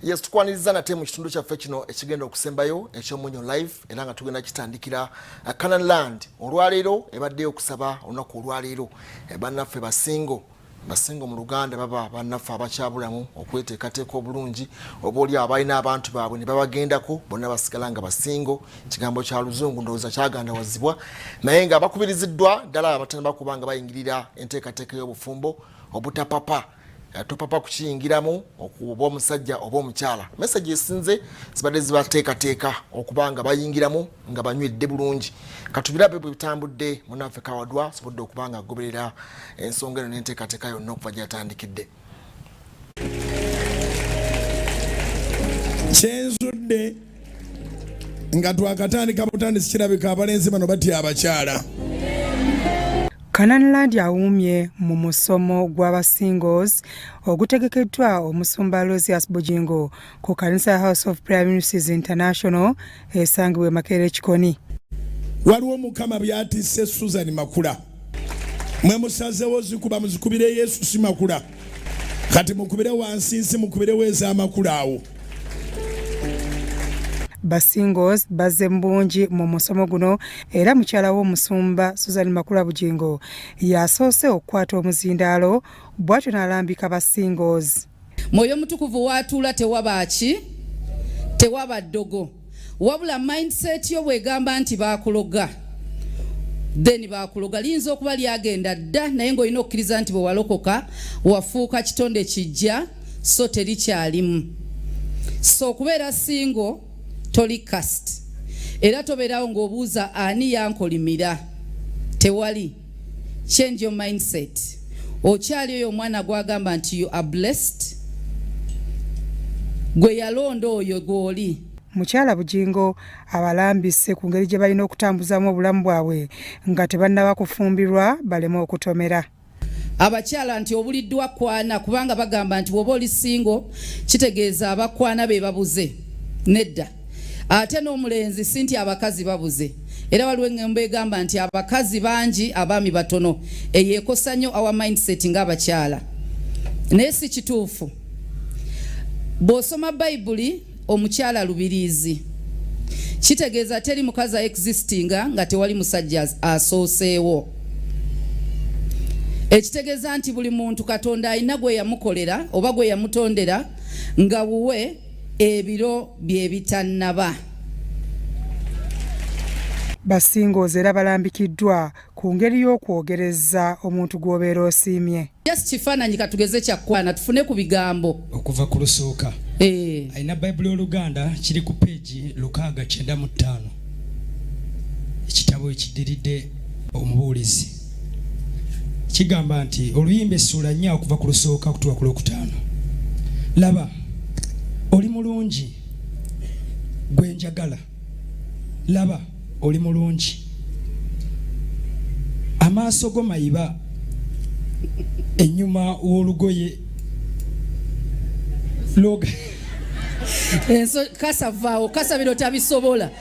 Yes, tukwaniriza nate mu kitundu kyaffe kino ekigenda okusembayo eky'Omunyo Live, era nga tugenda kitandikira Canaan Land. Olwaleero ebaddeyo okusaba olunaku olwaleero, bannaffe ba single, ba single mu Luganda baba bannaffe abakyabulamu okweteekateeka obulungi, oba oli abalina abantu baabwe ne babagendako, bonna basigala nga ba single. Kigambo kya Luzungu, ndowooza kyagandawazibwa, naye nga bakubiriziddwa ddala abatana bakuba nga bayingirira enteekateeka y'obufumbo obutapapa. Topapa kukiyingiramu oba omusajja oba omukyala. Message esinze zibadde zibateekateeka okuba nga bayingiramu nga banywedde bulungi. Katubirabe bwe bitambudde. Munaffe Kawadwa asobodde okuba nga agoberera ensonga eno n'enteekateeka yonna okuva gyeyatandikidde. Kyenzudde nga twakatandika butandisi, kirabika abalenzi bano batya abakyala. Canaan awuumye mu musomo gw'aba singles ogutegekeddwa omusumba Aloysius Bugingo ku kanisa ya House of Prayer Ministries International esangibwa e Makerere Kikoni. Waliwo Mukama byatisse Susan Makula, mwe musazewo zikuba, muzikubire Yesu, si Makula. Kati mukubire wansi nsi, mukubirewo ez'amakula awo. Ba singles bazze mu bungi mu musomo guno, era mukyala w'omusumba Susan Makula Bugingo yasoose okukwata omuzindaalo, bw'atyo n'alambika ba singles. Mwoyo Mutukuvu waatuula tewaba ki? Tewaba ddogo. Wabula mindset yo bw'egamba nti baakuloga, then baakuloga. Liyinza okuba lyagenda dda, naye ng'olina okukkiriza nti bwe walokoka wafuuka kitonde kijja, so terikyalimu. So okubeera single toli cursed, era tobeerawo ng'obuuza ani yankolimira. Tewali. Change your mindset. Okyali oyo omwana gwagamba nti you are blessed, gwe yalonda, oyo gw'oli. Mukyala Bugingo abalambise ku ngeri gye balina okutambuzamu obulamu bwabwe nga tebannaba kufumbirwa, baleme okutomera. Abakyala nti obuliddwa kwana, kubanga bagamba nti bw'oba oli single kitegeeza abakwana be babuze. Nedda. Ate n'omulenzi si nti abakazi babuze. Era waliwo eŋŋambo egamba nti abakazi bangi, abaami batono. Eyo ekosa nnyo our mindset ng'abakyala, naye si kituufu. Bw'osoma Bayibuli, omukyala lubiriizi, kitegeeza teri mukazi existinga nga tewali musajja asooseewo, ekitegeeza nti buli muntu Katonda alina gwe yamukolera oba gwe yamutondera nga wuwe ebiro bye bitannaba. Ba singles era balambikiddwa ku ngeri y'okwogereza omuntu gw'obeera osiimye. Just kifaananyi katugeze kyakkwana, tufune ku bigambo. Okuva ku lusooka. Alina Bayibuli Oluganda, kiri ku peegi 695, ekitabo ekiddiridde Omubuulizi. Kigamba nti Oluyimba essuula 4 okuva ku lusooka okutuuka ku lwokutaano. Laba, oli mulungi, gwe njagala. Laba, oli mulungi, amaaso go mayiba ennyuma w'olugoye loga. Enso kasavaawo kasabiro tabisobola.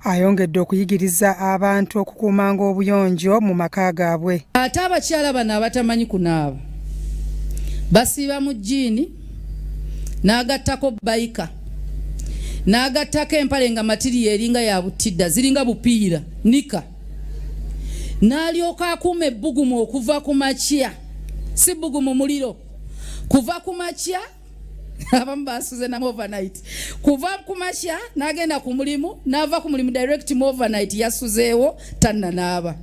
Ayongedde okuyigiriza abantu okukuumanga obuyonjo mu maka gaabwe. Ate abakyala bano abatamanyi kunaaba basiiba mu jjiini, n'agattako bayika, n'agattako empale nga matiriyo eringa ya butidda, ziringa bupiira nika, n'alyoka akuuma ebbugumu okuva ku makya, si bbugumu, muliro, kuva ku makya. Abamu basuze namu overnight, kuva ku makya n'agenda ku mulimu, n'ava ku mulimu direct mu overnight, yasuzeewo tannanaaba.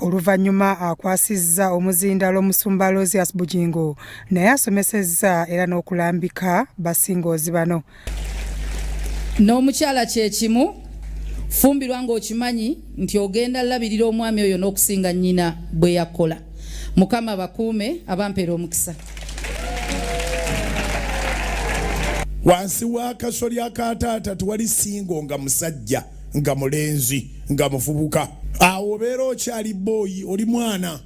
Oluvannyuma akwasizza omuzindaalo omusumba Aloysius Bugingo, naye asomesezza era n'okulambika ba singles bano. N'omukyala kyekimu, fumbirwa ng'okimanyi nti ogenda labirira omwami oyo n'okusinga nnyina bwe yakola. Mukama bakuume, abampeera omukisa. Wansi w'akasolya ka taata tewali single, nga musajja, nga mulenzi, nga muvubuka. Awo obeera okyali boy, oli mwana,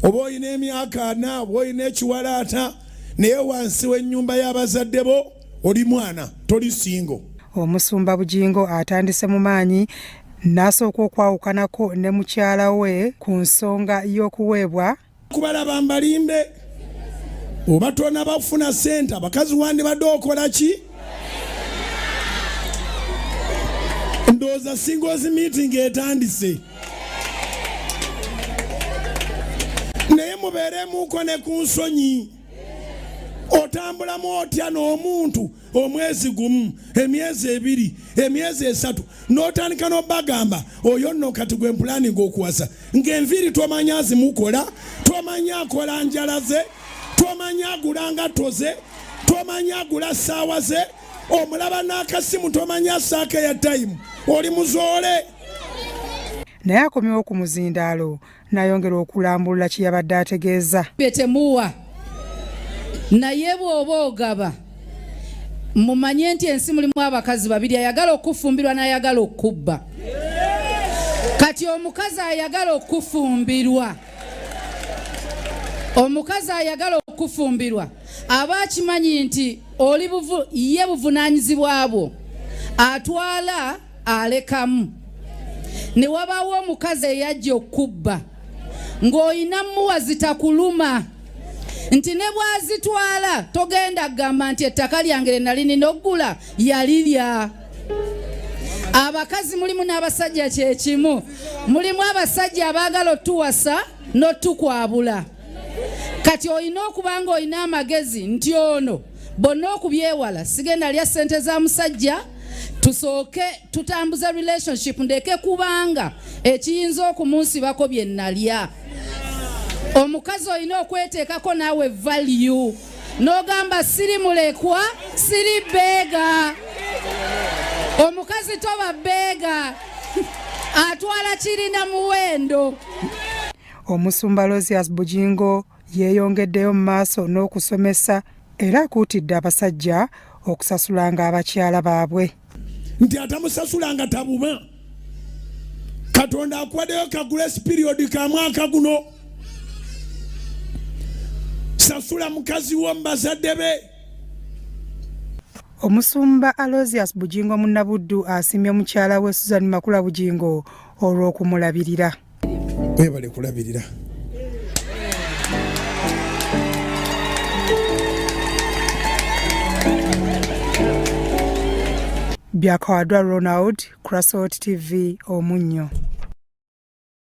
oba olina emyaka 40, oba olina ekiwalaata, naye wansi w'ennyumba y'abazadde bo oli mwana, toli single. Omusumba Bugingo atandise mu maanyi n'asooka okwawukanako ne mukyala we ku nsonga y'okuweebwa Kubalaba mbalimbe. Oba tonaba kufuna ssente, abakazi wandibadde okola ki? Ndowooza singles meeting etandise, naye mubeeremuko ne ku nsonyi. Otambulamu otya n'omuntu omwezi gumu, emyezi 2, emyezi 3, n'otandika n'obagamba oyo nno kati gwe mpulaninga okuwasa, ng'enviiri tomanya azimukola, tomanya akola njala ze, tomanya agula ngatto ze, tomanya agula ssaawa ze, omulaba n'akasimu tomanya saaka ya tayimu, oli muzoole. Naye akomyewo ku muzindaalo n'ayongera okulambulula kye yabadde ategeeza. Temuwa, naye bw'oba ogaba mumanye nti ensi mulimu abakazi babiri, ayagala okufumbirwa n'ayagala okubba. Kati omukazi ayagala okufumbirwa, omukazi ayagala okufumbirwa aba akimanyi nti oli ye buvunaanyizibwa bwo, atwala alekamu. Ne wabaawo omukazi eyajja okubba ng'olina muwa zitakuluma, nti ne bw'azitwala togenda kugamba nti ettaka lyange lye nali nina oggula yalirya. Abakazi mulimu n'abasajja kyekimu, mulimu abasajja abaagala otuwasa n'otukwabula. Kati olina okuba nga olina amagezi nti ono bonna okubyewala, sigenda lya ssente za musajja, tusooke tutambuze relationship, ndeke kubanga ekiyinza okumunsibako bye nalya. Omukazi olina okweteekako naawe value n'ogamba siri mulekwa, siri beega. Omukazi toba beega, atwala kirina muwendo. Omusumba Aloysius Bugingo yeeyongeddeyo mu maaso n'okusomesa era akuutidde abasajja okusasulanga abakyala baabwe. Nti atamusasulanga tabuma. Katonda akuwaddeyo ka grace period ka mwaka guno. Sasula mukazi wo mu bazadde be. Omusumba Aloysius Bugingo Munnabuddu asiimye mukyala we Susan Makula Bugingo olw'okumulabirira. Webale kulabirira. Byakawadwa Ronald, Crasot TV, Omunnyo.